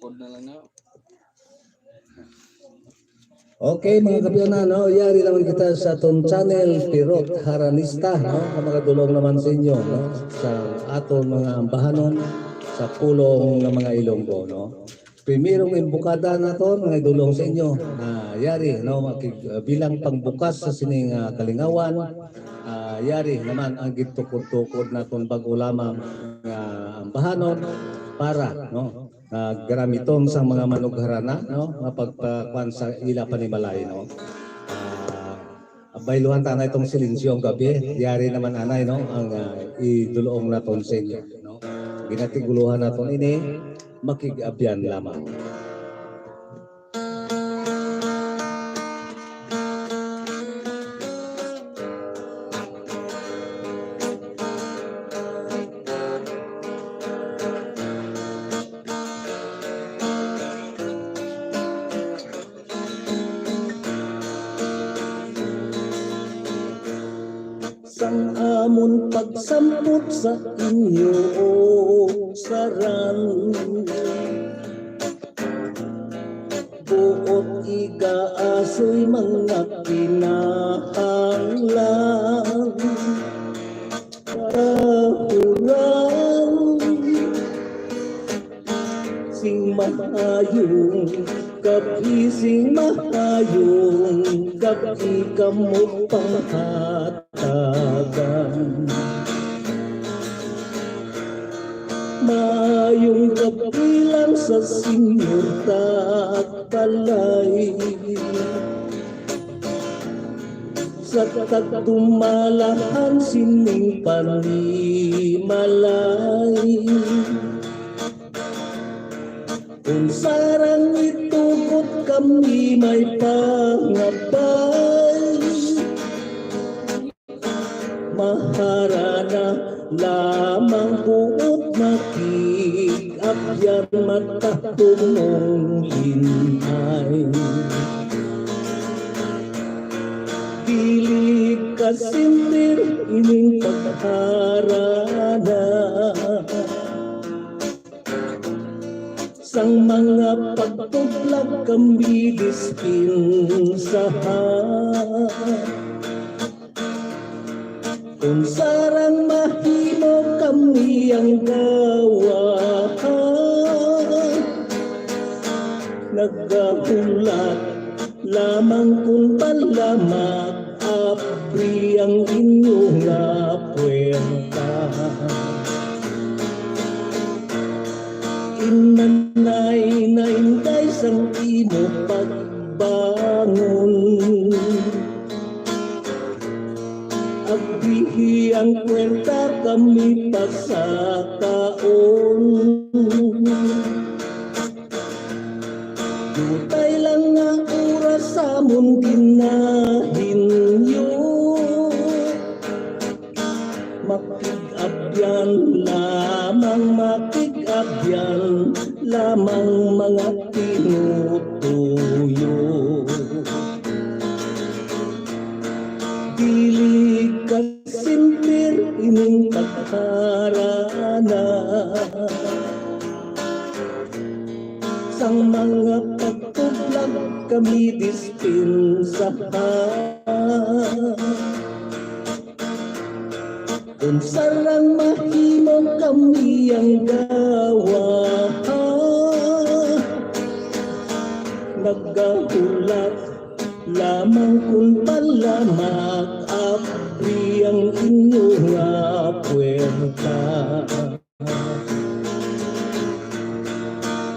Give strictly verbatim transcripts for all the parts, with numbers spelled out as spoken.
Record na lang na. Okay, mga kaabyanan, no? Yari naman kita sa atong channel, Pirot Haranista, no? Ang mga dulong naman sa inyo, no? Sa aton mga ambahanon, sa pulong nga mga Ilonggo, no? Primerong imbukada naton, mga dulong sa inyo, na yari, no? Makig-, ah, bilang pangbukas sa sining, ah, kalingawan, ah, yari naman ang gitukod-tukod naton bag-o lamang nga ambahanon para, no? Ah, garamiton sang mga manugharana, no, nga pagpakuan sa ila panimalay, no. Ah, bayluhan ta na itong silensyong gabi. Yari naman anay, no, ang, ah, idulong naton sa inyo, no. Ginatiguluhan naton ini, makig-abyan lamang. Sang amon pagsampot sa inyo, o saran, buot igaasoy mga kinahanglan. Kahuran sing maayong gabi, sing maayong gabi kamo panghatagan. Maayong gabi lang sa Senyor Tagbalay. Sa tagdumalahan sining panimalay. Kung sarang itugot kami may pangabay, maharana lamang buot makig-abyan matatumong inay. Dili kasintir ining pagharana sang mga pagtublag kami dispensahan. Kung sarang mahimo kami ang gawahan, nagahulat lamang kun palamak, abri ang inyo nga puwerta. Inanay na inday sang imo pagbangon. Abrihi ang puwerta kami pasakaon. Dutay lang nga oras sa amon ginahinyo. Makig-abyan lamang, makig-abyan lamang, mga tinutuyo. Dili kasintir ining pagharana. Sang mga pagtublag kami dispensahan. Kung sarang mahimo kami ang gawahan, nagahulat lamang kun palamak, abri ang inyo nga puwerta.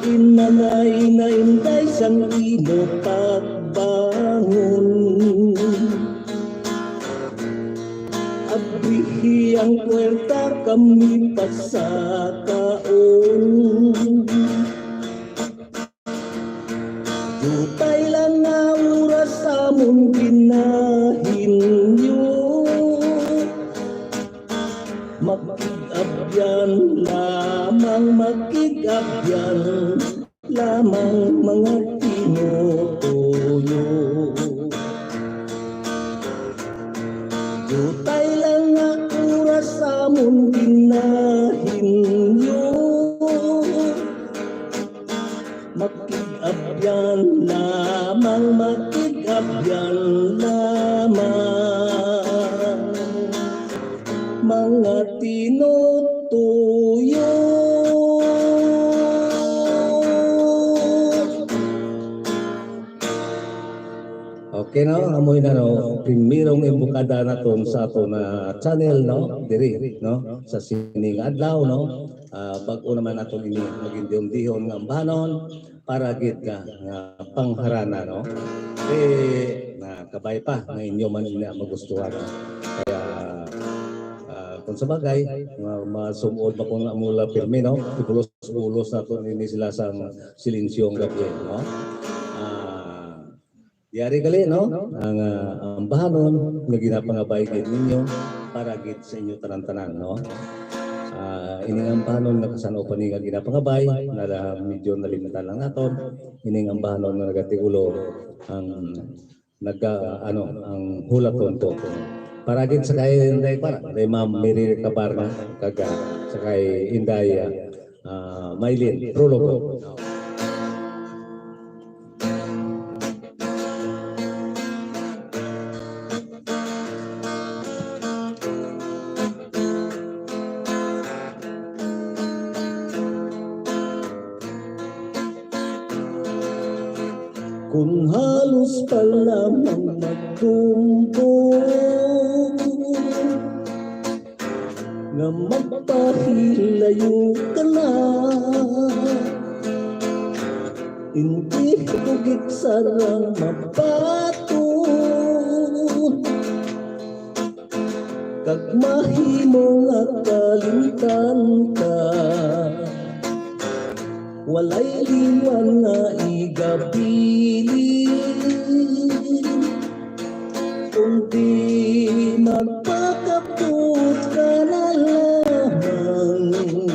Inanay na inday sang imo pagbangon. Abrihi ang puwerta kami pasakaon. Dutay lang nga oras sa amon ginahinyo. Makig-abyan lamang, makig-abyan lamang, mga tinutuyo. Dutay lang nga oras sa amon ginahinyo. Makig-abyan lamang, makig-abyan lamang, mga tinutuyo. Okay, no? Amoy na, no? Primerong imbukada naton sa aton, ah, channel, no? Diri, no? Sa sining adlaw, no? Ah, bag-o naman naton ini magindihon-dihon nga ambahanon para gid nga, nga pangharana, no? Eh, na kabay pa nga inyo man ina magustuhan, no? Kaya, ah, kung sa bagay, ma-, masumod ba kung amula pirmi, no? Ibulos-bulos naton ini sila sang silensyong gabi, no? Ah, yari gali, no? Ang, ah, ambahanon nga ginapangabay gid ninyo para gid sa inyo tanan-tanan, no? Ah, ining ambahanon nga kasan-o pa ni nga ginapangabay, na medyo nalimtan lang naton. Ining ambahanon nga nagatiulo ang naga-, ano, ang hulaton ko. Para gid sa kay Inday, para kay Ma'am Mary Cabarna, kag, ah, sa kay Inday, ah, ah, Mylene Prologo. Kung halos pa lamang magtumbo nga magpahilayo ka na, hindi ko gid sarang mabato kag mahimo nga kalimtan ka. Walay liwan nga igabilin, kundi magpakabot ka na lamang.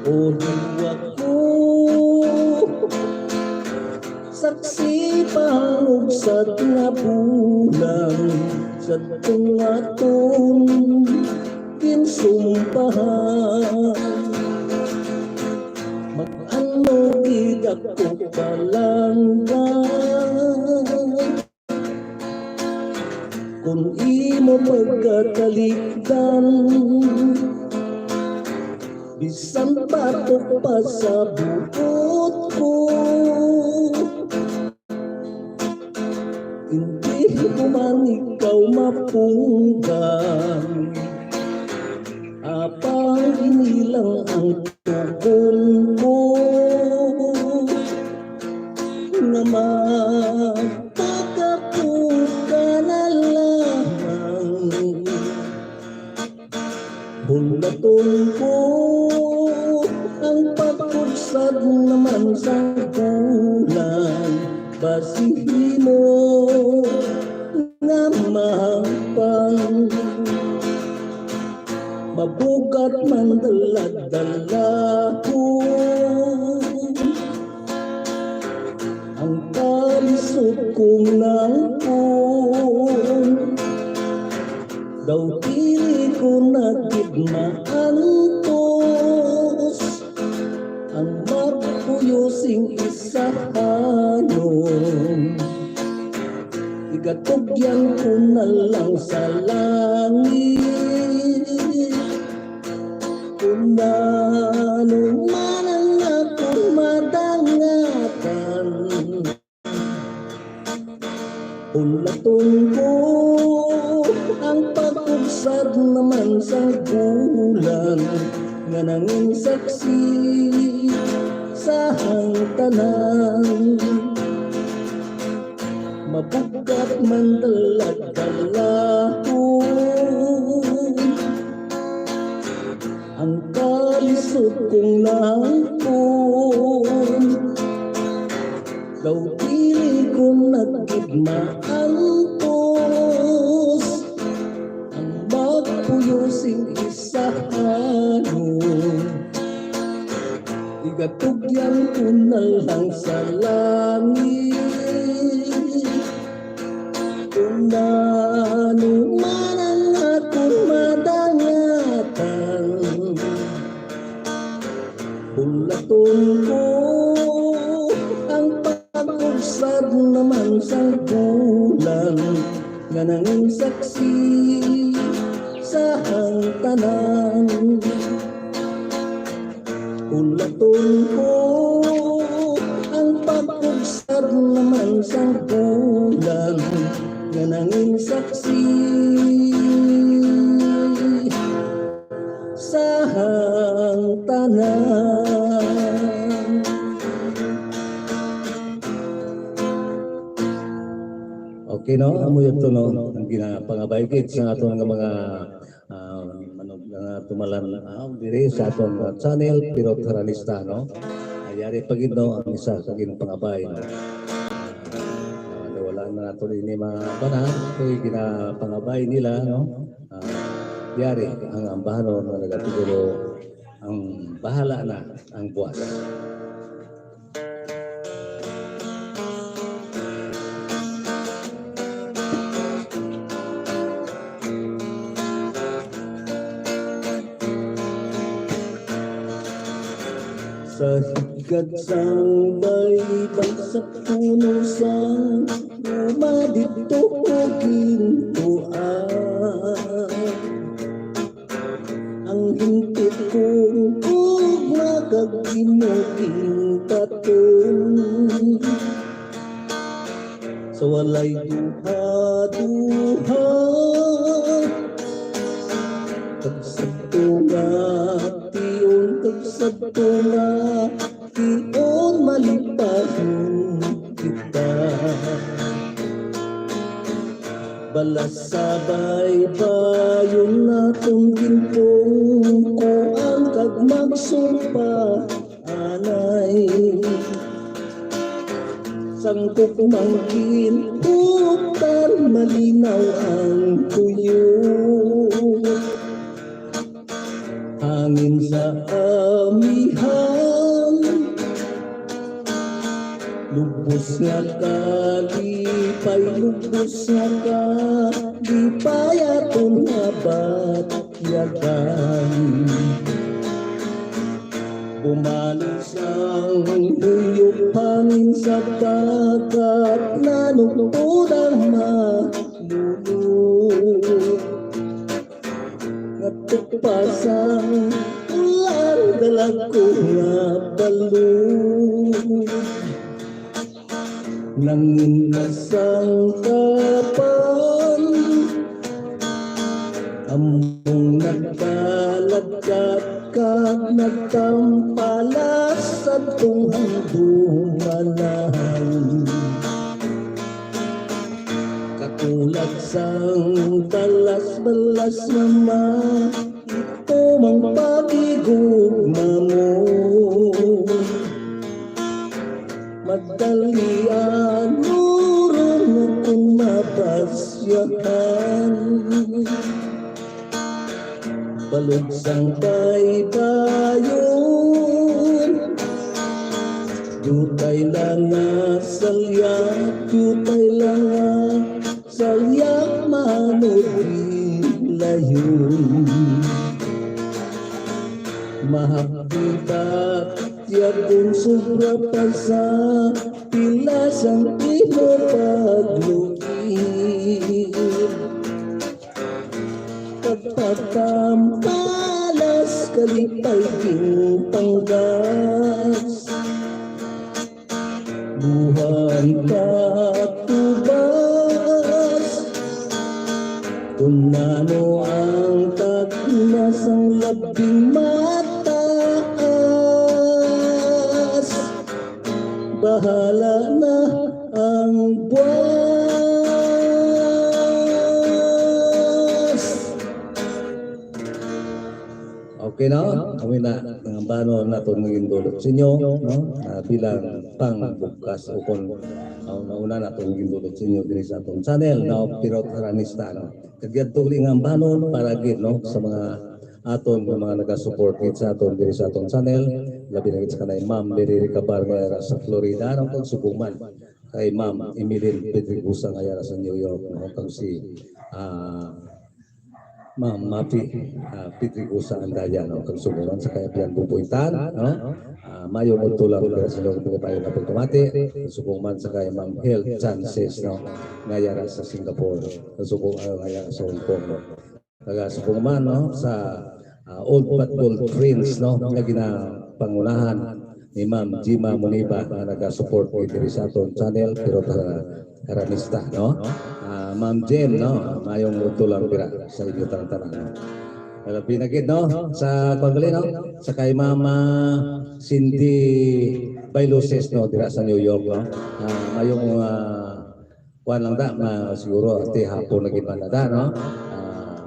O di ako saksi pa ang ubsat nga bulan sa tungaton ginsumbahan. Mag-ano gid ako palangga kung imo pagkatalikdan, bisan batok pa sa buot ko. Hindi ko man ikaw mapunggan, apang ini lang ang tugon ko nga magpakabot ka na lamang. Hulaton ko ang pagkudsad naman sang bulan, basi himo nga mahangpan. Mabugat man daladala ko ang kalisod kong nangkon. Daw dili ko na gid maantos ang magpuyo sing isahanon. Igatugyan ko na lang sa langit kung ano man ang akong madangatan. Hulaton ko ang pagkudsad naman sang bulan nga nangin saksi sa hangtanan. Mabugat man daladala ko ang kalisod kong nangkon. Daw dili ko na gid maantos ang magpuyo sing isahanon. Igatugyan ko na lang sa langit kung ano man ang akong madangatan. Hulaton ko sang bulan nga nangin saksi sa hangtanan. Ulaton ko ang pagkugsad naman sang bulan nga nangin saksi sa hangtanan. Okay, no? Amo yun to, no? Ang ginapangabay gid sa aton nga mga, ah, manog-, nga tumalan, ah, diri sa aton nga channel, Pirot Haranista, no? Ay, yari pa gid, no, ang isa ka ginapangabay, no? Ah, wala na nato ini mga kuwan, ha? Ito'y ginapangabay nila, no? Ah, yari ang ambahanon nga nagatigulo, ang bahala na ang buwas. Sa higat sang baybay sa puno sang guma didto ko gintuan. Ang hingpit kong gugma kag ginugingkaton. Sa walay duha-duha, kag sadto nga tion, kag sadto nga tion, malipayon kita. Balas sa baybayon naton ginpungkoan kag magsumpa anay. Sang gugmang ginhuptan malinaw ang tuyo. Hangin sa amihan, lubos nga kalipay, lubos nga kalipay aton nga batyagan. Bumalo sang huyop hangin sa dagat, nanugtod ang malulod. Ngadto pa sang ulan, dala ko nga balod. Nangin kasangkapan, among nagkalagkat kag nagtampalas sa tong handumalahan. Katulad sang balas-balas nga maitom ang pagigugma mo. Madalian mo ron akong mabasyahan. Balod sang baybayon, diutay lang nga salyak, diutay lang nga salyak, manugid layon. Mahapdi batyagon, sobra pa sa pila sang imo paglukid. Kag pagtampalas, kalipay ginpanggas. Buhan patubas, kon ano ang takna sang labing mataas. Bahala na ang buwas. Okay, no? Kami na, ang ambahanon naton nga gindulot sa inyo, no? Ah, bilang pangbukas o kung, ah, nauna naton gindulot sa inyo diri sa aton channel, no? Pirot Haranista, no? Kag yadto uli nga ambahanon para gid, no, sa mga aton nga mga nagasupport gid sa aton diri sa aton channel, labi na gid sa kanay Ma'am Mary Ricabar nga yara sa Florida, no, kag subong man kay Ma'am Emeline Pedregosa nga yara sa New York, no, kag si, ah, Ma'am Mapi, ah, Pedregosa Andaya, no? Kag subong man sa kay Abian Bubuitan, no? Ah, mayong udto lang dira sa inyong pinatayon nga pagpamati. Kag subong man sa kay Ma'am Health Chances, no? Nga yara sa Singapore. Kag subong, ah, nga yara sa Hong Kong, no? Kag, ah, subong man, no? Sa, ah, Old But Gold Prince, no? Nga ginapangunahan ni Ma'am Jima Muniba nga naga-support gid diri sa aton channel, pero ta-, karanista, no? Ah, Ma'am Jem, no? Mayong udto lang dira sa inyo tanan-tanan, no? Labi na gid, no? Sa pagli, no? Sa kay Mama Cindy Bailuses, no? Dira sa New York, no? Ah, mayong, ah, kuwan lang da, ma-, siguro, ati hapon na gid man na da, no? Ah,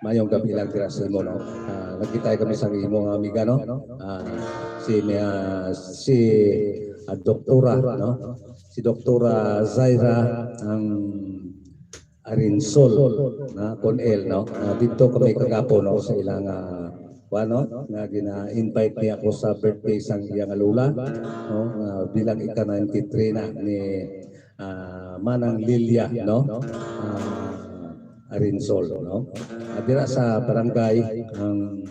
mayong gabi lang dira sa imo, no? Ah, nagkita kami sa imo nga amiga, no? Ah, si, ah, si, ah, Doktora, no? Si Doktora Zaira ang Arinsol, na, Con El, no? Ah, dito kami kagapon, no, sa ilang, ah, kuwan, no? Nga gina-invite niya ako sa birthday sang iyang lola, no? Nga bilang ika ninety-three na ni, ah, Manang Lilia, no? Ah, Arinsol, no? Ah, dira sa barangay, ang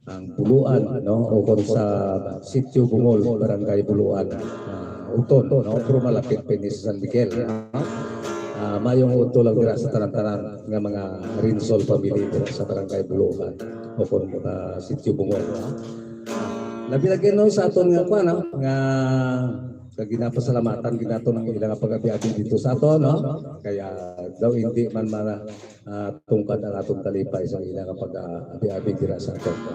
ang Buluan, no? O kung sa Sitio Bungol, Barangay Buluan, ah, Uton, no? Pero malapit pa ini sa San Miguel, no? Ah, mayong udto lang dira sa tanan-tanan nga mga Rinsol family dira sa Barangay Buluan o kung, ah, Sitio Bungol, no? Labi lagi, no, sa aton nga kuwan, no? Nga, nga ginapasalamatan gid naton ang ila nga pag-abi-abi dito sa aton, no? Kaya daw hindi man mara-, ah, tungkad ang atong kalipay sa ila nga pag-, ah, abi-abi dira sa aton, no?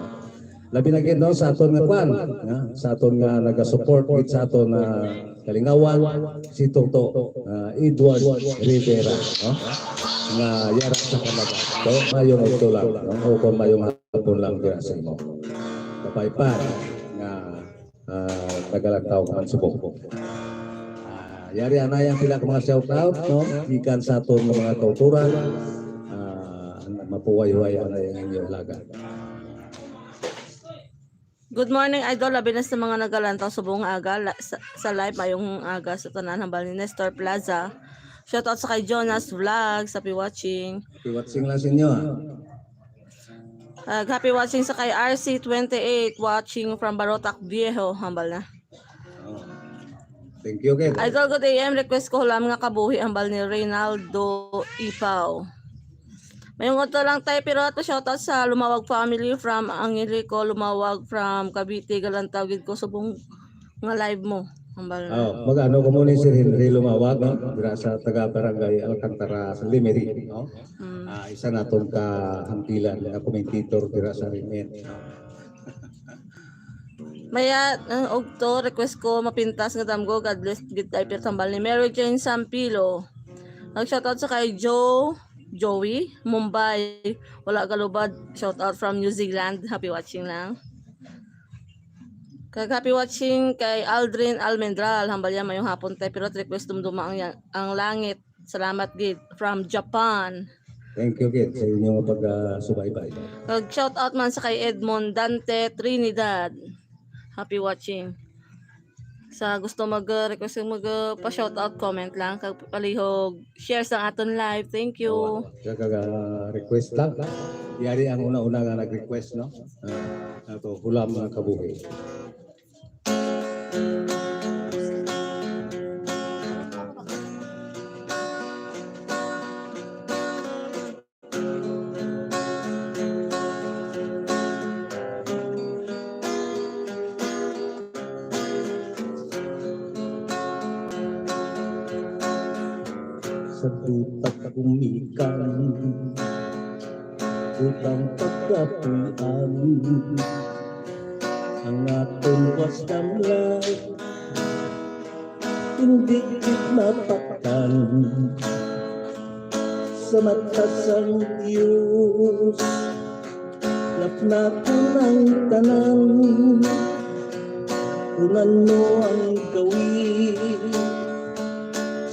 Labi na gid, no, sa aton nga kwan, ha? Sa aton nga nagasupport gid sa aton, ah, kalingawan, si Toto, ah, Edward Rivera, no? Nga yara sa Canada. So, mayong udto lang, no? O kung mayong hapon lang dira sa imo. Kapaypay nga ah, nagalantaw man subong. Ah, yari anay ang pila ka mga shout out, no? Gikan sa aton nga mga kauturan. Ah, mapuway-huway anay ang inyong laga. Good morning, Idol. Labi na sa mga nagalantaw subong nga aga la-, sa, sa live. Mayong aga sa tanan, hambal ni Nestor Plaza. Shout out sa kay Jonas Vlog, sa watching. Happy watching lang sa inyo, ah. Ag, happy watching sa kay R C twenty-eight, watching from Barotac Viejo, hambal na. Oh. Thank you, kid. Idol, good A M, request ko Hulam nga Kabuhi, hambal ni Reynaldo Ipaw. Mayong udto lang, Tay Pirot, pa-shoutout sa Lumawag family from Angelico Lumawag from Cavite, galantaw gid ko subong nga live mo, hambal na. Oh, mag-ano ko muna si Henry Lumawag, no? Dira sa taga Barangay Alcantara sa Lemery, no? Mm. Ah, isa naton ka hangkilan nga commentator dira sa R M N, no? Maya, ang ugto, request ko, mapintas nga damgo, God bless, gid tayo, pero tambal ni Mary Jane Sampilo. Nag-shoutout sa kay Joe, Joey, Mumbai. Wala kalubad. Shoutout from New Zealand. Happy watching lang. Kag happy watching kay Aldrin Almendral. Hambal yan, mayong hapon, te. Pero request dumduma ang, ang langit. Salamat gid from Japan. Thank you, kid, sa inyong pag, ah, subaybay. Kag shoutout man sa kay Edmond Dante Trinidad. Happy watching. Sa gusto mag, uh, request, mag, uh, pa-shoutout, comment lang. Kag palihog, share sa aton live. Thank you. Oh, kag, kag, ah, request lang. Yari ang una-una nga nag-request, no? Ah, ato, Hulam nga Kabuhi. Sa dutag kumikan, dutang pagkapuy-an, ang aton wasdam lang. Hindi gid mapaktan sa mata sang Dios. Lapna ko ang tanan, kung ano ang gawi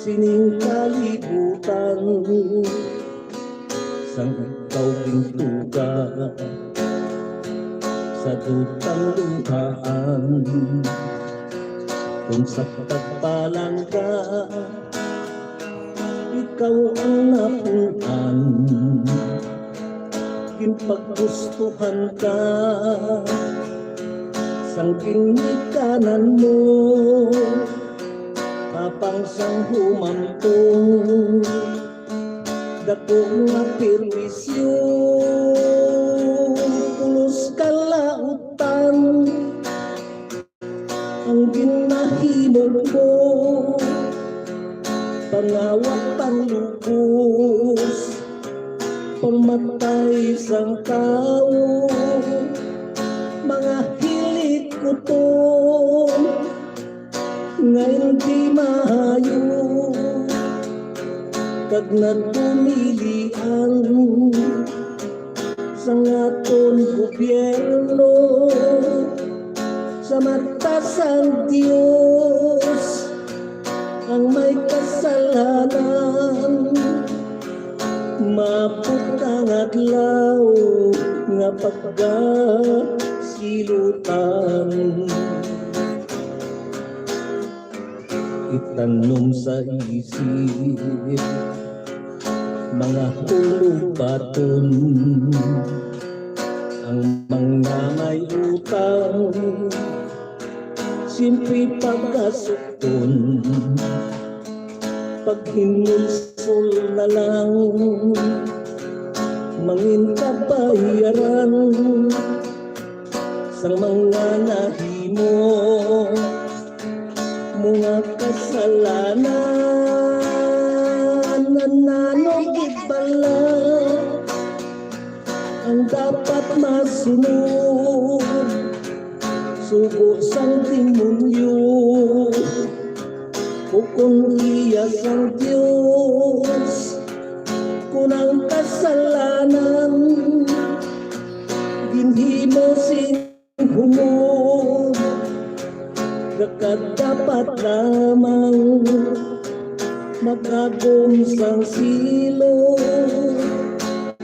sining kalibutan. Sang ikaw gintuga sa dutang luhaan, kung sa pagpalangga ikaw ang napun-an. Ginpaggustuhan ka sang ginikanan mo, apang sang humamtong dako nga perwisyo, pulos kalautan ang ginahimo mo, pangawat, panglubos, pagmatay sang tawo, mga hilikuton nga hindi maayo, kag nagpumilian sang aton gobyerno sa mata sang Dios ang may kasalanan. Maabot ang adlaw nga pagasilutan. Itanom sa isip, mga hulubaton, ang mga may utang, siyempre pagkasukton, paghinulsol na lang, mangin kabayaran sang mga nahimo mo nga kasalanan. Nano gid bala ang dapat masunod sugo sang demonyo, ukon iya sang Dios? Kon ang kasalanan ginhimo sing humod, dapat lamang magagom sang silo.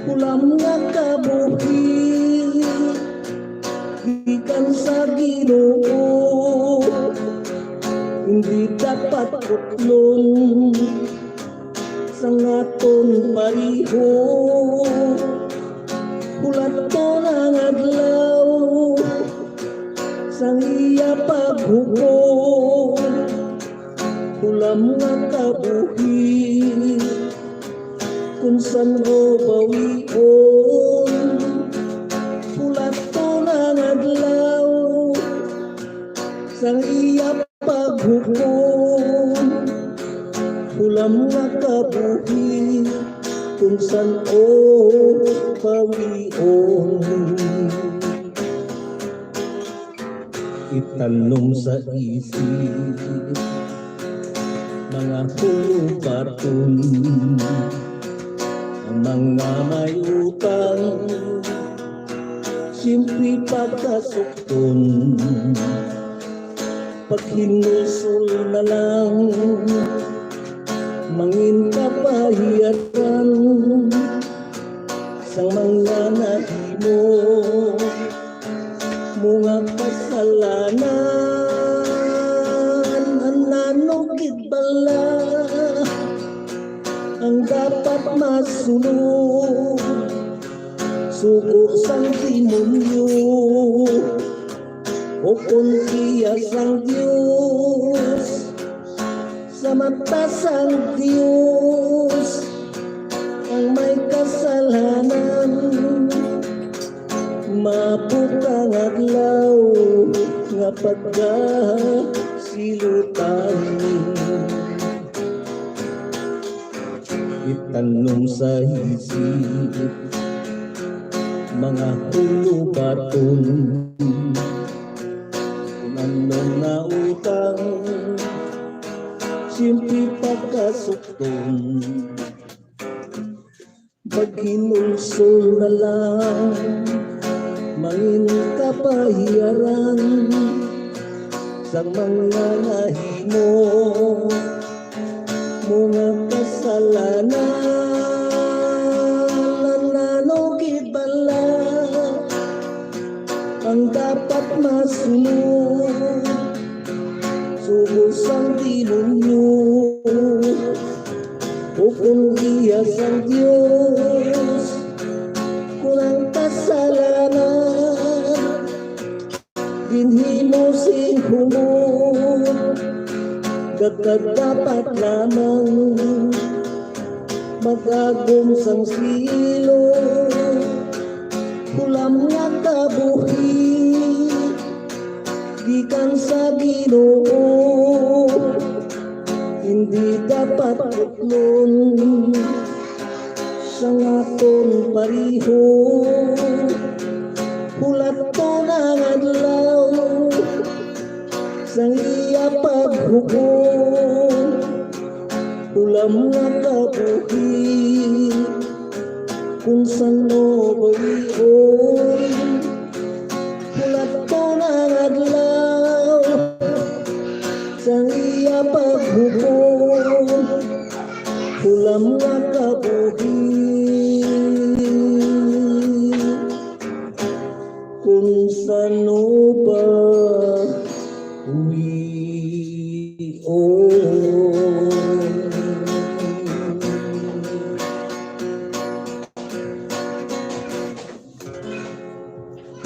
Hulam nga kabuhi gikan sa Ginoo, hindi dapat kutlon sang aton pareho. Hulaton ang adlaw sang iya paghukom. Hulam nga kabuhi, kung san-o bawion. Hulaton ang adlaw sang iya paghukom. Hulam nga kabuhi, kung san-o bawion. Itanom sa isip, mga hulubaton, ang mga may utang, siyempre pagkasukton, paghinulsol na lang, mangin kabayaran sang mga nahimo mo nga kasalanan. Nano gid bala ang dapat masunod sugo sang demonyo, ukon iya sang Dios? Sa mata sang Dios ang may kasalanan, maabot ang adlaw nga pagkasilutan. Itanom sa isip, mga hulubaton, kung ano nga utang, siyempre pagkasukton. Paghinulsol na lang, mangin kabayaran sang mga nahimo mo nga kasalanan. Nano gid bala ang dapat masunod sugo sang demonyo, ukon iya sang Dios? Kung ang Kag dapat lamang mag-agom sang silo, hulam nga kabuhi gikan sa Ginoo, hindi dapat putlon sang aton pareho. Hulaton ang adlaw sang iya paghukom, hulam nga kabuhi, kung san-o ba iyon. Hulaton ang adlaw sang iya paghukom, hulam nga kabuhi, kung san-o ba uyon.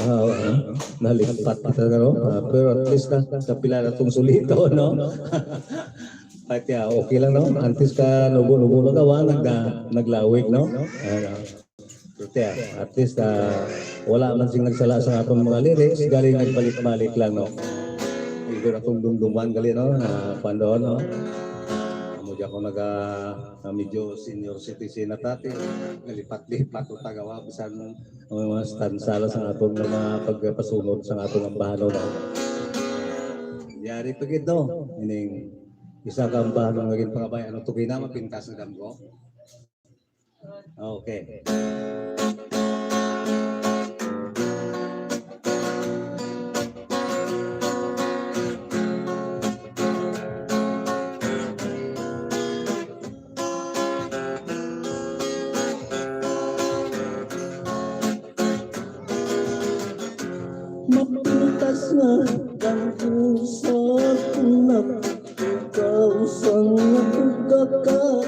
Ah, nalipat kita na, no? Ah, pero at least na, sa pila na tong sulito, no? Pati, ah, okay lang, no? Antes ka nubo-nubo na gawa, nagda-, naglawig, no? Ayan, ah. Pati, ah, at least, ah, wala man sing nagsala sa aton mga lyrics, galing nagbalik-balik lang, no? Hindi na itong dumduman gali, no? Na pandoon, no? Amo di ako naga-, na medyo senior citizen na tati. Nalipat-lipat ko tagawa, bisan ang mga stansa lang sa aton nga mga pagpasunod sa aton ambahanon, no? Yari pa gid, no? Ining isa ka ambahanon nga ginpangabay, ano to, kinamapintas na damgo? Okay. Mapintas nga damgo sa kunak, ikaw sang nagugakalo.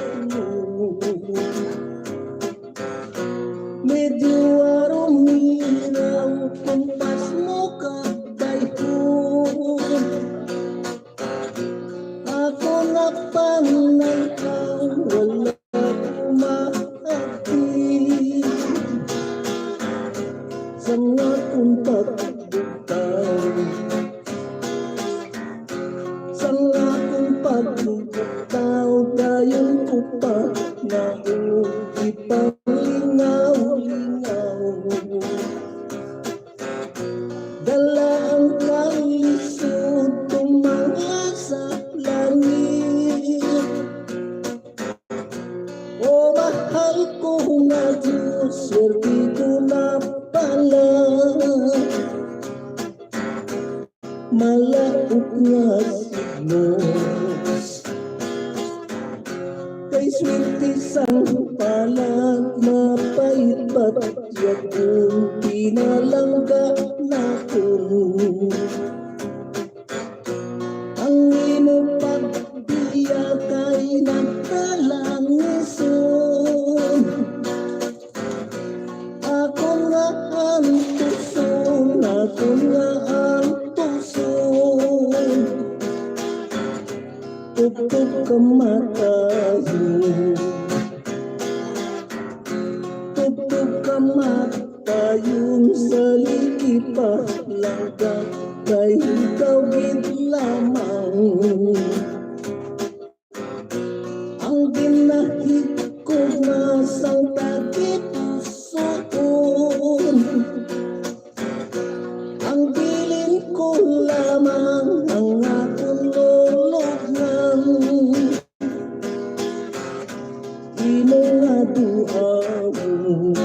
Medyo aron hinaw kung pas mo ka dayhon. Ako nga panay ka, wala ko maabti. Sang akon pagbugtaw, sang akon pagbugtaw, dayon ko pa na ipalingaw-lingaw. Dala ang kalisod tumala sa langit. O mahal ko nga Dios, swerte ko na pala. Malaut nga signos. Kay swerte sang palad, mapait batyag kung pinalangga naton. Ang imo pagbiya kay nagkalangison. Ako nga antuson, ako nga antuson. Tubtob kamatayon. Tubtob kamatayon, sa liki pa langga, kay ikaw gid lamang. Ang ginahigugma sang tagipusoon, ang bilin ko lamang ang akon lulubngan. Imo nga duawon,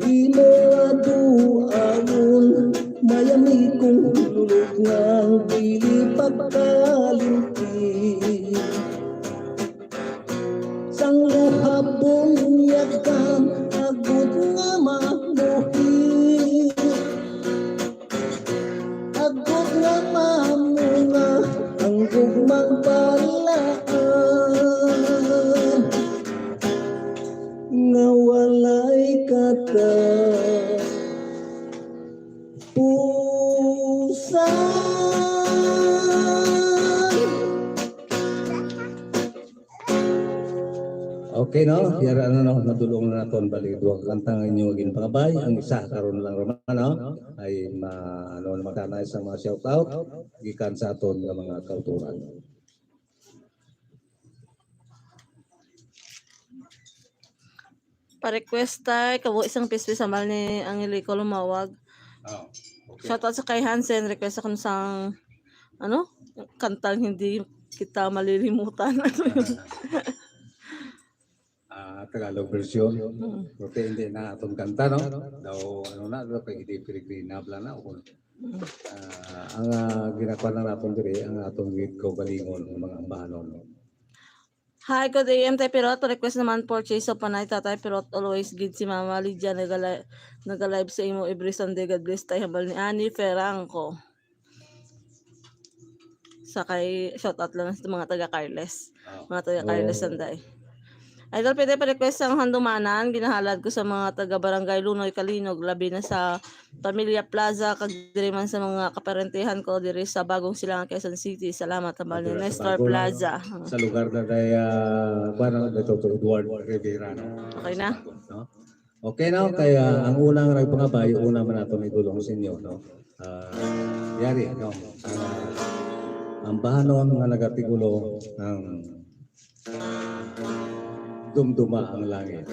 imo nga duawon, mayami kong lulubngan, dili pagkalimti. Sang luha bunyagan, agod nga mamuhi, agod nga mamunga ang gugmang balaan, nga walay katapusan. Okay, no? Yara na, no? Nadulong na naton bali duha ka kanta nga inyo ginpangabay. Ang isa karon lang, Roman, no? Ay ma-, ano, na magkanay sa mga shout out gikan sa aton nga mga kautoran. Pa-request tay, kabo isang pispis hambal ni Angelico Lumawag. Oh, okay. Shout out sa kay Hansen, request ako sang, ano, kantang hindi kita malilimutan. Ano yun? Ah, Tagalog version. Mm. Pero hindi na atong kanta, no? Daw, ano na, daw kay hindi peregrina, bla na, o kung, Mm. ah, ang, ah, ginagawa na natin diri, ang atong kaugalingon, ang mga ambahanon. Hi, good A M, Tay Pirot. Pa-request naman for Chase of Panay, Tatay Pirot. Always gid si Mama Lydia nagala-, nagalive sa imo every Sunday. God bless, Tay. Hambal ni Annie Ferranco. Sa kay, shout out lang sa mga taga Carles. Ah, Mga taga Carles, oh. Sanday. Idol, pwede pa-request ang Handumanan. Ginahalad ko sa mga taga Barangay Lunoy, Calinog, labi na sa Pamilya Plaza, kag diri man sa mga kaparentehan ko diri sa Bagong Silangan, Quezon City. Salamat, hambal ni Dira sa Nestor Bago, no? Plaza. Sa lugar na kay, ah, kuwan, ano, ni Toto Edward Rivera, no? Okay na. No? Okay, no? Kaya ang unang nagpangabay, una man nato ni Dulong sa inyo, no? Ah, yari, no? Ah, ang bahanon nga nagatigulo ang dumduma ang langit.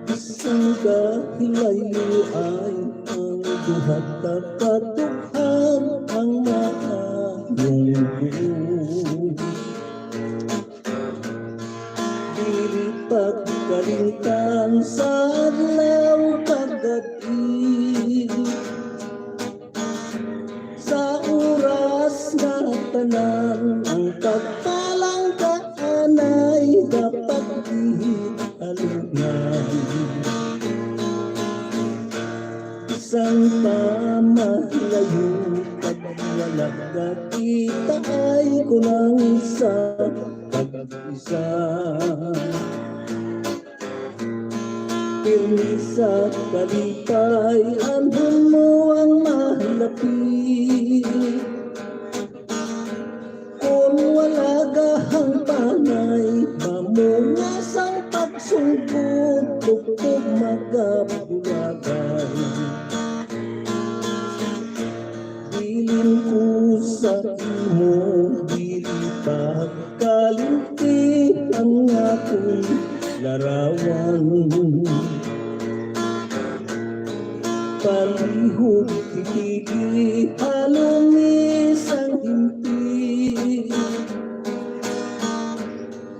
Bisan kahilayo ay ang duha ka katughang ang maayong buot. Dili pagkalimtan sa adlaw kag gab-i. Sa oras nga tanan ang pagpalanggaanay dapat di halungan. Bisan pa malayo kag wala ka kita ay kunang isa kag isa. Pirmi sa kalipay, anhon mo ang malapi. Kon wala gahangpanay, mamunga sang pagsungkod, tugtog magabulagay. Bilin ko sa imo, dili pagkalimti ang akong larawan. Palihog titigi, halong sang himpi,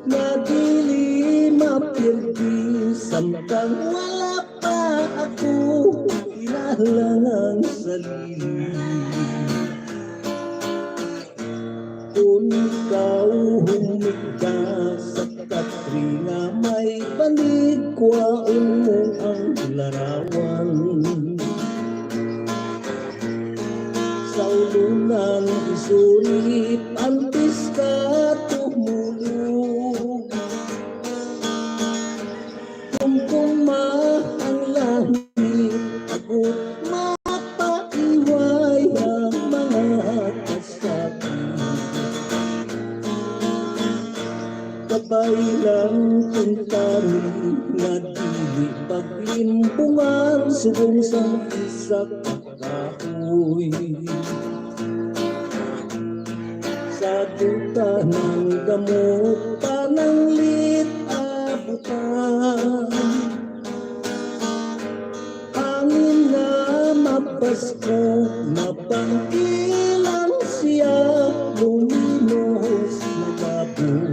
nga dili mapirdi samtang wala pa ako kinahalangan sa lilim. Kon ikaw humigda sa katri nga may banig, kwaon mo ang larawan. Sa ulonan isulip antes ka tumulog. Kumkuma ang langit, agud mapaiway ang mga kasakit. Kabay lang kuntani nga dili paglimbungan subong sang isa ka kahoy. Sa duta ng gamot, pananglit abutan. Hangin nga mapasko, mapangkilan siya, luminos, malabo.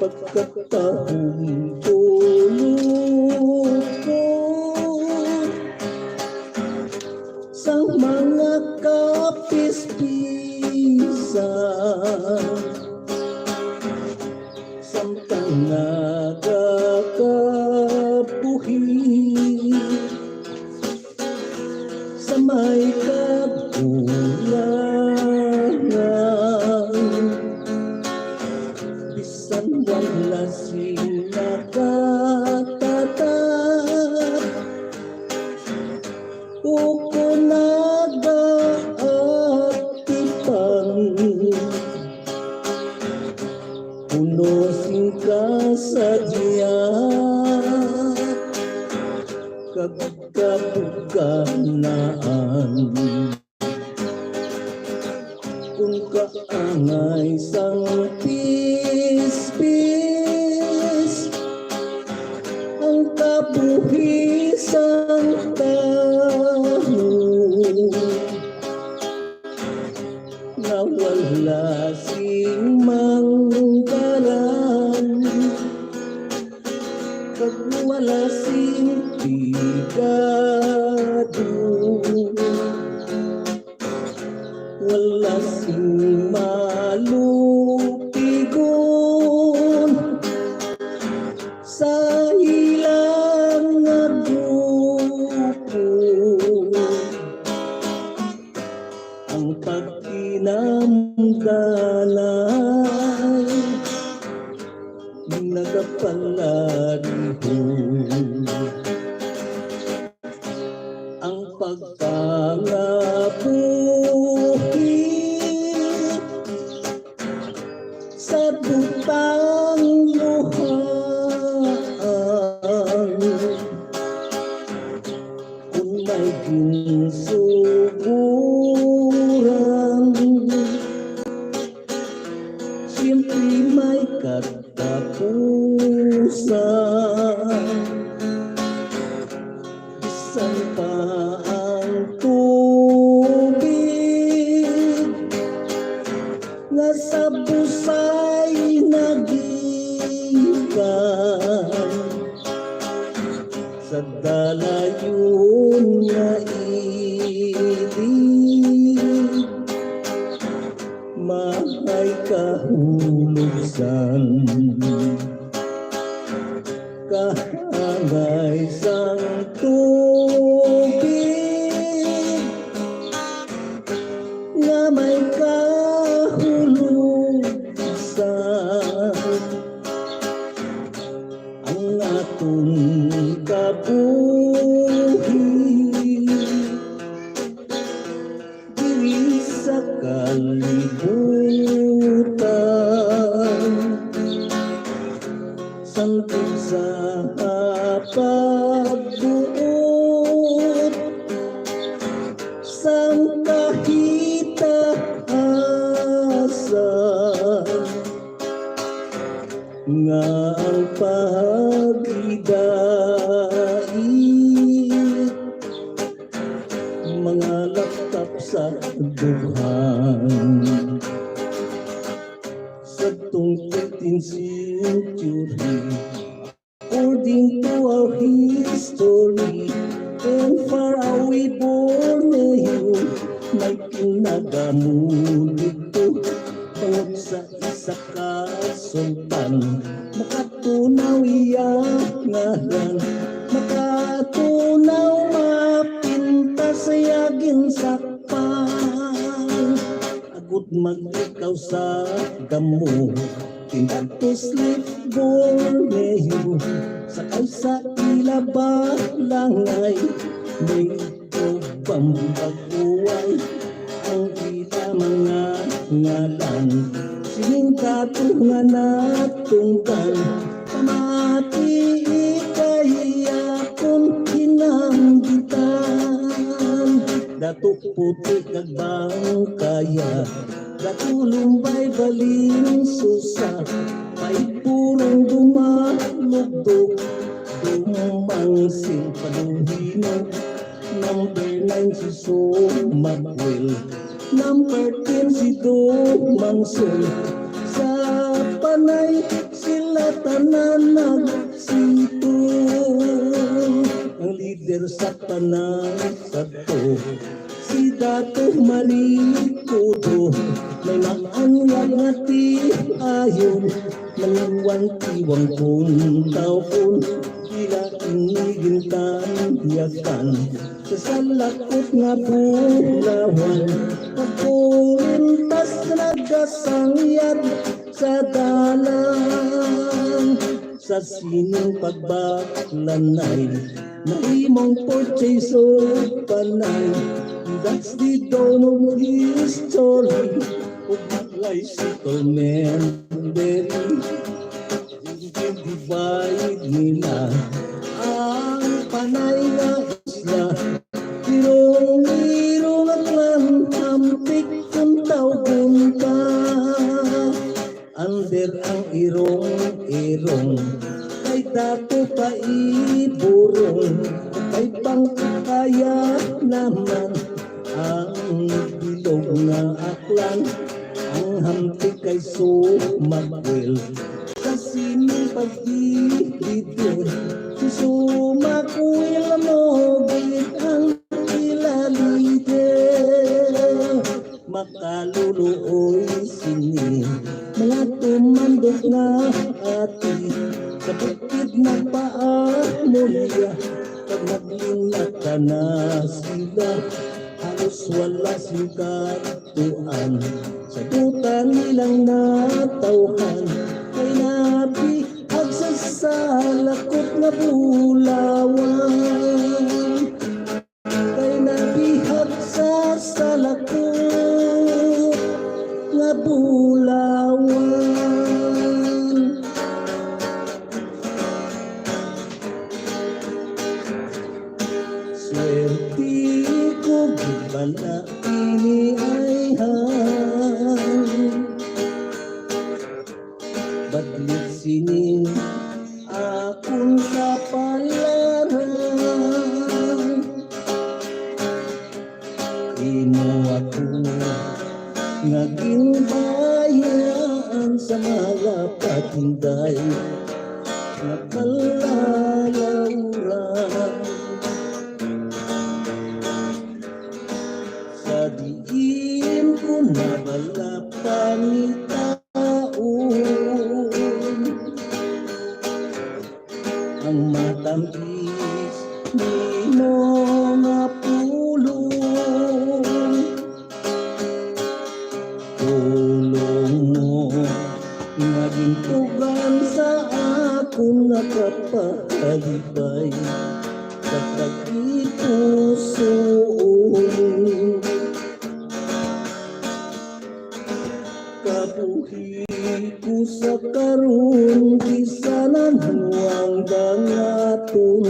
Pagkatahong tulog ko sang mga kapispisan, samtang nagakab kag kabuganaan. Kun kaangay sang pispis ang kabuhi sang tawo, nga wala sing manggaran kag wala sing pigado, wala sing malupigon sa ilang nga grupo. Ang pagtinamdanay nagapalagiho. Ang pagpangabuhi sa butang buhang, kun may ginsuguran, siyempre may katapusan. Bisan pa ang tubig nga sa busay nagikan, sa dalayon nga ilig, maay kahulogsan. Kaangay sang tubig nga may kahulogsan, ang aton kabuhi diri sa kalibutan. Sangkot sa pagbuot sang kahitaasan, nga ang pagidait mangalakap sa dughang. Sadtong thirteenth century, according to our history, in faraway Borneo, may kinagamo didto, bangod sa isa ka sultan. Makatunaw iya ngalan, makatunaw mapintas iya ginsakpan. Agud mag-ikaw sa gamo, tindag to sleep Borneo, sa kalsa ila balangay, may bambag-uway ang ila mga ngalan. Sining dato nga natungdan, pamati kay akon ginamgitan. Dato Puti kag Bangkaya, Dato Lumbay Balinsusa, Paigpurong Dumalugdok, Dumangsil Paluhino, number nine si Sumakwil, number ten si Dumangsil. Sa Panay sila tanan nagsito. Ang leader sa Panay sadto si Dato Marikudo, may maanyag nga tiayon, maliwan tiwang puntaw-on, ila ini gintanyakan sa salakot nga bulawan. Pagkulintas nagasangyad sa dalan, sa sining pagbaklanay, nahimong portray sa Panay. That's the dawn of history, ug naglay si Tolmen Berry. Divide nila ang panay nga isla. Irong-irong aklan, hampik kung tawgon ka. Under ang irong-irong, kay dato pa iburong, kay pangkaya naman ang bilog nga aklan, ang hampik kay sumakwil. Sa sining pagdididor, si sumakwil mo gid ang ila lider. Makaluluoy sini mga tumandok nga ati, sa bukid nagpaamulya, pag naglinaka na sila, halos wala sing kadtuan. Sa duta nilang natawhan, kay nabiag sa salakot nga bulawan. Kay nabihag sa salakot nga bulawan. Swerte ko gid bala ini ay han. Badlit sining akon kapalaran. Imo ako nga ginbayaan sa mga paghinday nga kalalawran. Sa diin ko na bala pangitaon ang matamis nimo nga pulong. Pulong mo nga gintugan sa akon nga kapakalipay sa pagkipusoon. Kabuhi ko sa karon, bisan ano ang dangaton.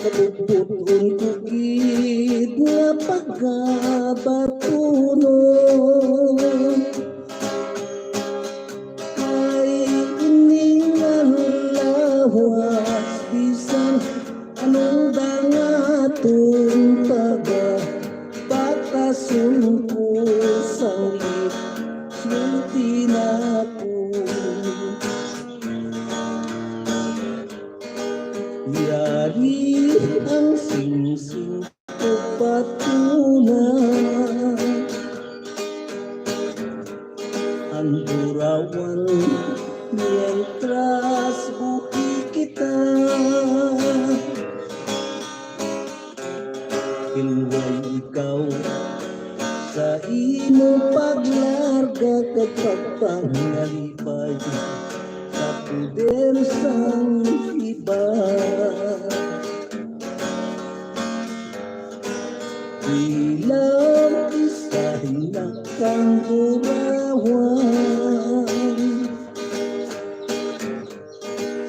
Kabubut-on ko gid nga pagabatunon. Kay ini nga lawas, bisan anong dangaton pa ba, patason ko sang swerte nako. Yari ang singsing ko patuna. Ang burawan, mientras buhi kita. Hilway ikaw sa imong paglarga kag pagpangalipay sa poder sang iba. Bilang isa hinakang burawan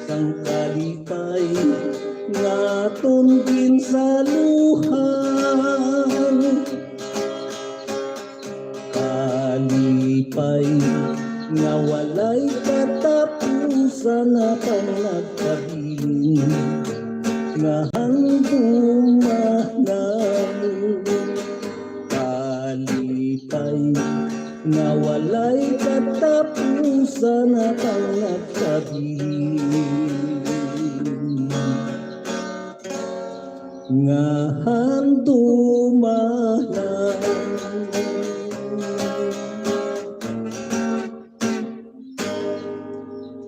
sang kalipay nga aton ginsaluhan. Kalipay nga walay katapusan, nga panagkabilin nga handumanan. Kalipay nga walay katapusan, nga panagkabilin nga handumanan.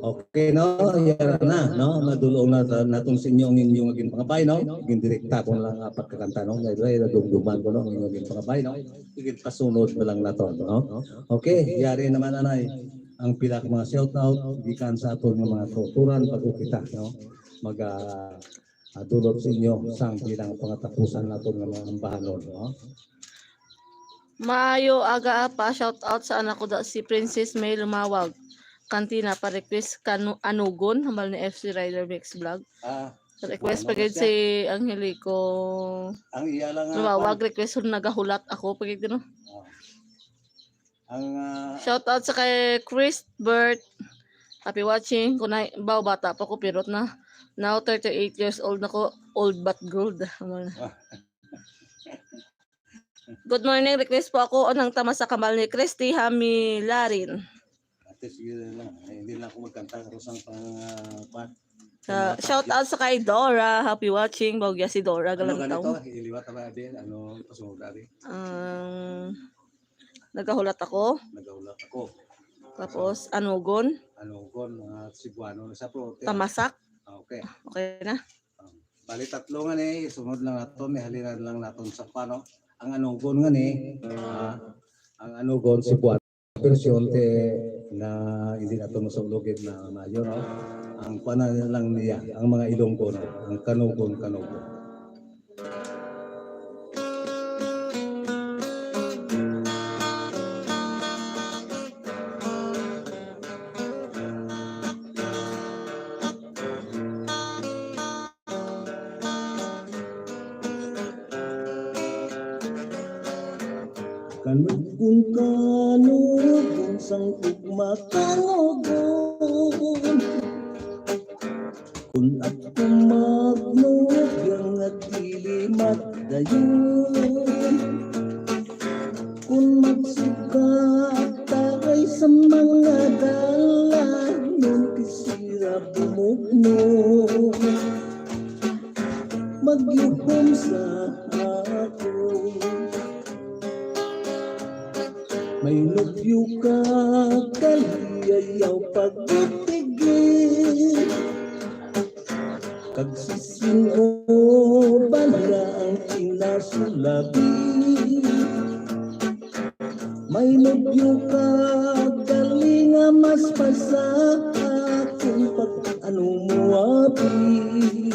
Okay, no? Yara na, no? Madulong na ta-, naton sa inyo ang inyo nga ginpangabay, no? Gindirekta ko lang nga pagkakanta, no? Nga ila, ila dumduman ko, no? Ang inyo ginpangabay, no? Iginpasunod na lang naton, no? Okay, yari naman, anay, ang pila ka mga shout out gikan sa aton nga mga kauturan bago kita, no? Mag, ah, ah, dulot sa inyo sang bilang pangatapusan naton nga mga ambahanon, no? Maayo aga, Apa. Shout out sa anak ko da, si Princess May Lumawag. kantina pa request kanu anugon, hambal ni F C Rider Mix Vlog. Ah, request pa gid si Angelico. Ang iya lang nga Lumawag, request, nagahulat ako pa gid, no? Ah. Ang, ah, shout out sa kay Chris Bert. Happy watching. Kung na, baw, bata pa ko, pirot na. Now, thirty-eight years old na ko. Old but gold. Good morning. Request po ako, Unang Tamasa, hambal ni Christy Hamilarin. Ate, sige na lang. Ay, hindi lang ako magkanta. Karon sang pang, ah, kwan. Sa, shout out sa kay Dora. Happy watching. Baw gya si Dora, ano galantaw. Ganito? Iliwat na ba, Abin? Ano, pasunod, Abin? Ang nagahulat ako. Nagahulat ako. Tapos, anugon. Anugon, mga Cebuano na sa pro-, Tamasak. Ah, okay. Okay na. Um, bali, tatlo nga ni, sunod lang nato, may halinan lang naton sa pano. Ang anugon nga ni, ah, ang anugon, Cebuano version, te, na hindi nato masulugid na maayo, no? Ang pana lang niya, ang mga Ilonggo, no? Ang kanugon, kanugon. Kanugon, kanugon, sang ugma kanugon. Kun ako magnugot nga dili madayon, kun magsugat ta kay sa mga dalan, nun kisira bumugno, magyuhom sa ako. May nobyo ka, kaliyayaw pagtigi, kag sisin-o bala ang kinasulabi. May nobyo ka, gali nga mas pasa akon pag-ano mo abi.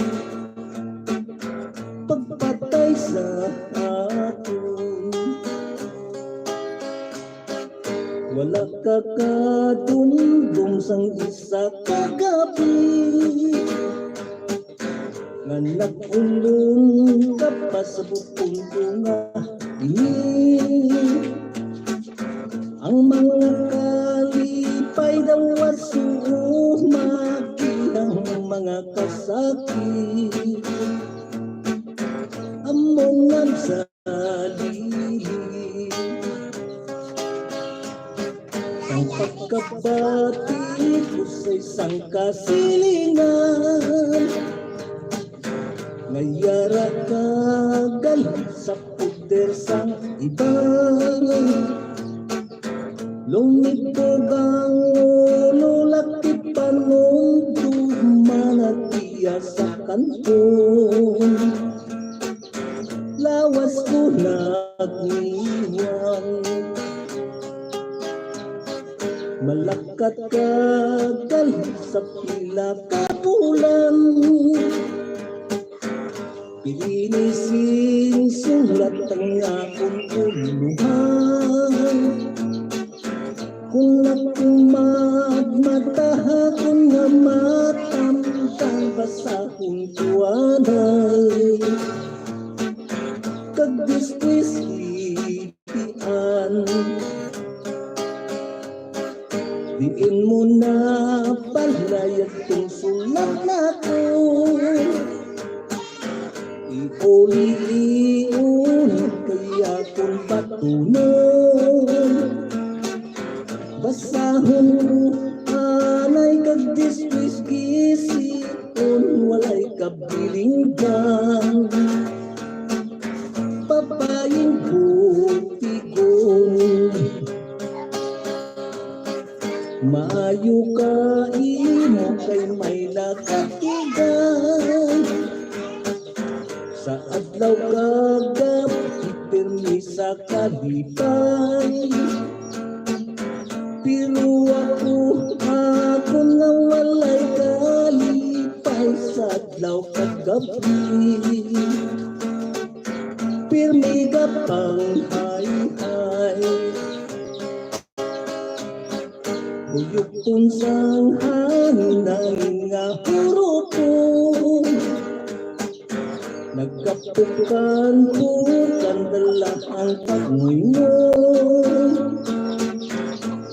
Pagpatay sa akon. Wala ka kadumdom sang isa ka gabi, nga nag-ulong ka pa sa bukon ko nga ini. Ang mga kalipay daw asuo, magihang mga kasakit. Amo nga sa lihi. Ang pagkabati ko sa isang kasilingan, nga yara ka gali sa poder sang iban. Lumibog ang ulo, lakip panumdum, manatiya sa kanton. Lawas ko nagniwan. Malakat ka gali sa pila ka bulan. Pilinising sulat ang akon ulohan. Kung nakumag matahakon nga matamtan, basahon ko anay. Kag despues lipian. Diin mo na palay ang sulat nako. Iuli-iuli kay akon batunon. Basahon ko anay kag despues gision, walay kabilinggan. Papayin ko tigon. Maayo ka imo kay may nakatigan. Sa adlaw kag gab-i, pirmi sa kalipay. Pero ako, ako nga walay kalipay sa adlaw kag gab-i. Pirmi gapang hayhay. Buyokon sa Bukan-bukan dala ang pagmuyo.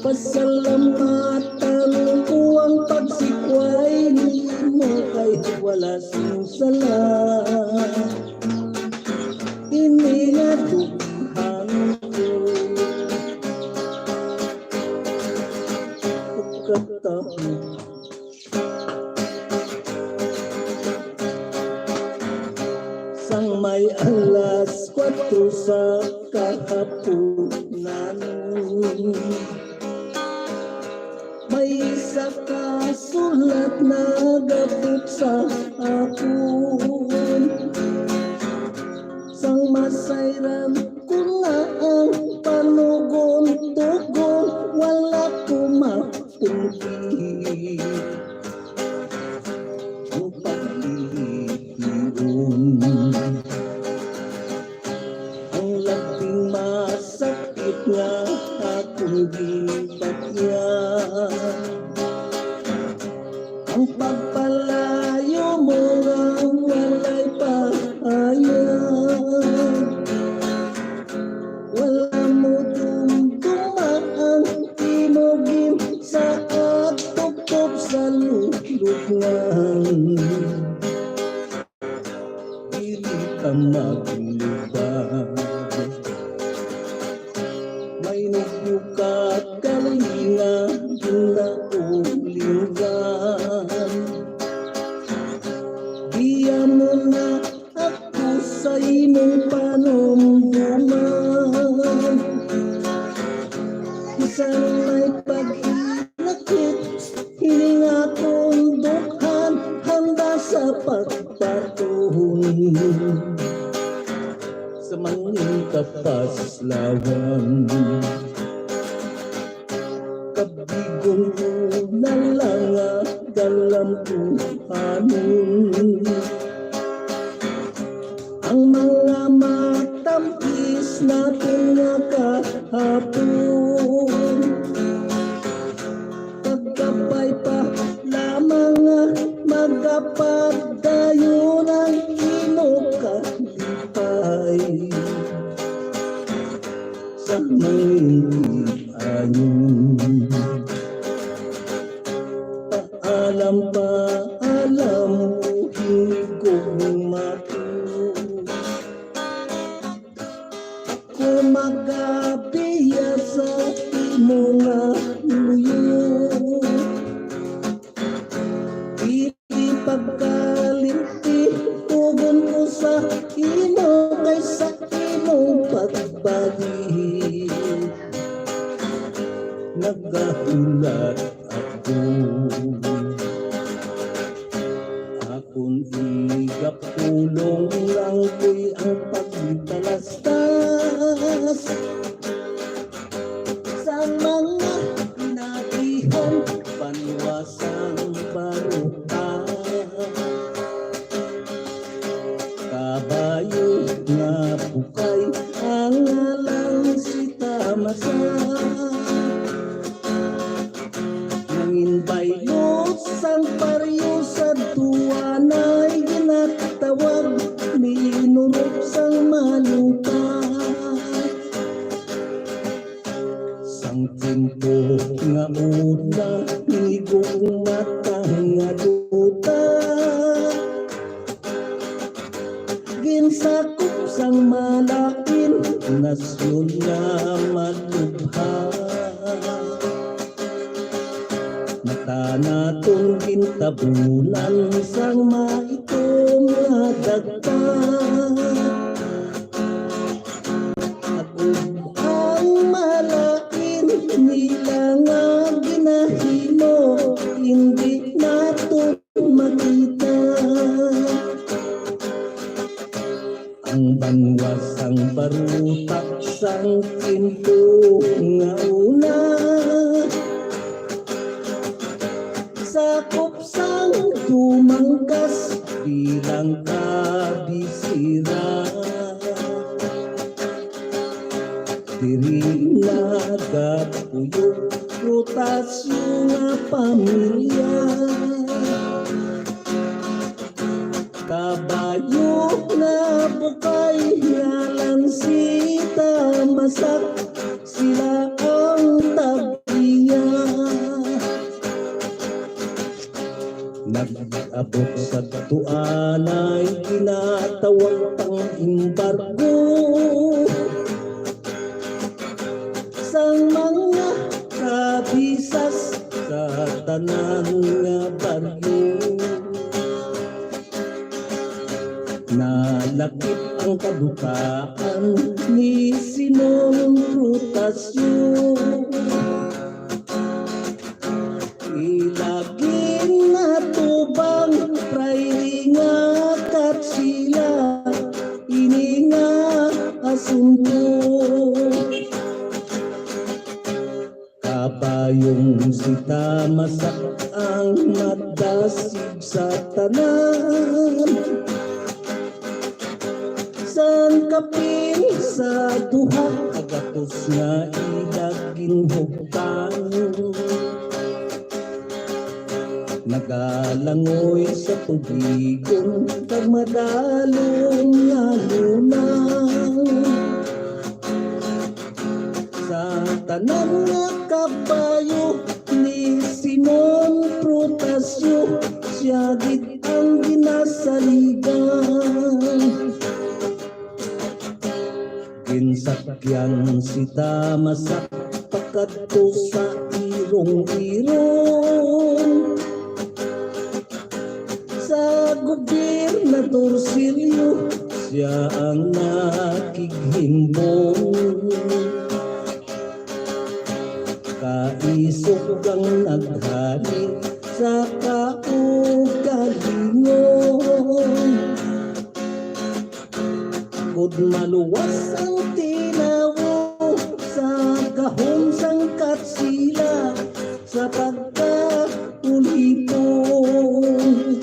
Pasalamatan ko ang pagsikway nimo kay wala sing sala. Ini nga dughan ko. Pagkataon sang may alas kuwatro sa kahapunan, may isa ka sulat nagabot sa akon. Sang masayran ko na ang panugon-tugon, wala ko mapungki ang paglihion. Ang labing masakit nga akong ginbatian, ang pagpalayo mo nga walay pahayag. Wala mo dumduma ang imo ginsaad, tubtob sa lubngan. Dili ka maglubad. May nugyo ka kalinga ginaulingan. Biya mo na ako sa imong panumduman. Bisan may paghinakit, hininga kong dukhan, handa sa pagpatuhon sa mangin kapaslawan. Kabigon ko na lang nga dalam kuhanon ang mga matamis natin nga kahapon. Pagkabay pa lamang nga magapadayon ang imo kalipay. Sa mangin ayon. Paalam, paalam, higugma ko. Ako magabiya sa imo nga luyo. Dili pagkalimti, tugon ko sa imo kay sa imong pagbalik. Nagahulat ako. Akon igapulong lang ko'y ang pagtalastas sa mga inagihan, banwa sang baruta. Kabayo nga bukay ang ngalang si Tamasa. Nangin baylo sang baryo sa duwanay ginatawag ni Inurup sang Maluta. Sang tiempo nga una, higugma ta nga duta. Ginsakop sang malain nasyon nga matubha. Mata naton gintabunan sang maitom nga dagta. Ug ang malain nila nga ginahimo, hindi naton makita. Ang banwa sang baruta sang tiempo nga una, sakop sang tumangkas bilang kabisera. Diri nagapuyo Rotasio nga pamilya. Kabayo nga Nag-abot sa tuanay ginatawag pang-embargo sang mga kabisas sa tanan nga baryo. Nalakip ang kadutaan ni Simon Protasio. Ilagin natubang pray nga katsila ini nga asunto. Kabayong si Tamasak ang madasig sa tanan. Sang kapin sa duha ka gatos nga ila ginhugtan. Nagalangoy sa tubigon kag madalom nga luna. Sa tanan nga kabayo ni Simon Protasio, sia gid ang ginasaligan. Ginsakyan si Tamasak pakadto sa irong-irong. Sa Gobernador Silio, sia ang nakighimbong. Kaisog ang naghari sa kaugalingon. Gud maluwas ang tinawo sa gahom sang katsila sa pagkaulipon.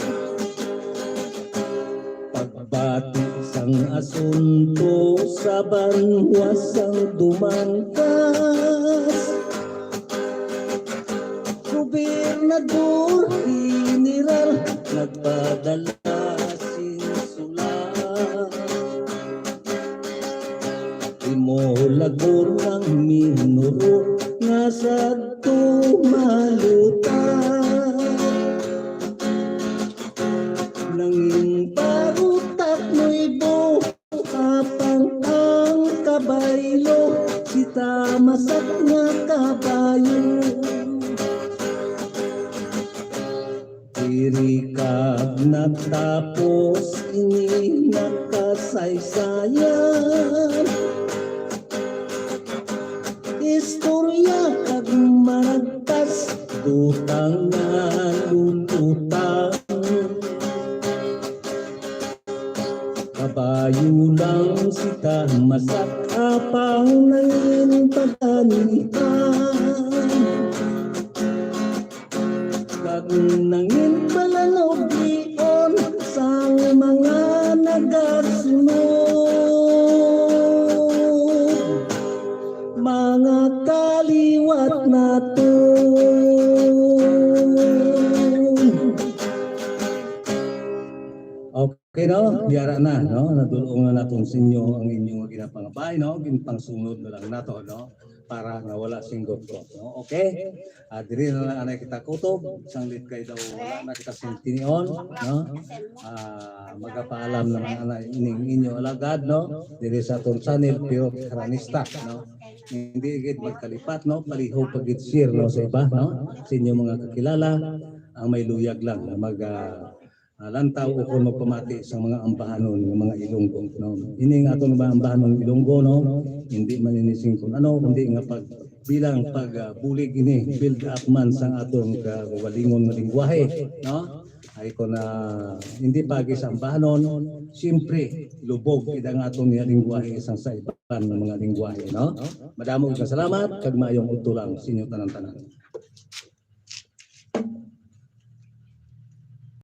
Pagbati sang asunto sa banwa sang Dumangkas, Gobernador General nagpadala sing sulat. Imo lagor ang minuro nga sadto maluta. Nangin parutak nuibo, apang ang kabaylo, si Tamasak nga kabayo. Diri kag natapos ini nga kasaysayan. Istorya kag maragtas, dutang nga lututang. Kabayo lang si Tamasak, apang nangin paganihan. Kag nangin palanubnion sang mga nagasunod, mga kaliwat naton. Okay, no? Yara na, no? Nadul-ong na naton sa inyo ang inyo nga ginapangabay, no? Ginpangsunod na lang nato, no? Para nga wala sing gutgot, no? Okay? Ah, diri na lang anay kita kutob, sanglit kay daw wala na kita sing tinion, no? Ah, magapaalam naman anay ining inyo alagad, no? Diri sa aton channel, Piro Karanista, no? Hindi gid magkalipat, no? Palihog pag share, no, sa iba, no? Sa inyo mga kakilala, ang may luyag lang na mag, ah, ah, lantaw o kung magpamati sa mga ambahanon nga mga Ilonggo, no? Ining aton mga ambahanon Ilonggo, no? Hindi man ini sing kung ano, kundi nga pag, bilang pag, ah, bulig ini, build up man sang aton kaugalingon nga lingwahe, no? Ay ko na hindi pagi sa ambahanon, siyempre, lubog kita nga aton nga lingwahe sang sa iban nga mga lingwahe, no? Madamo nga salamat, kag maayong udto lang sa inyo tanan-tanan.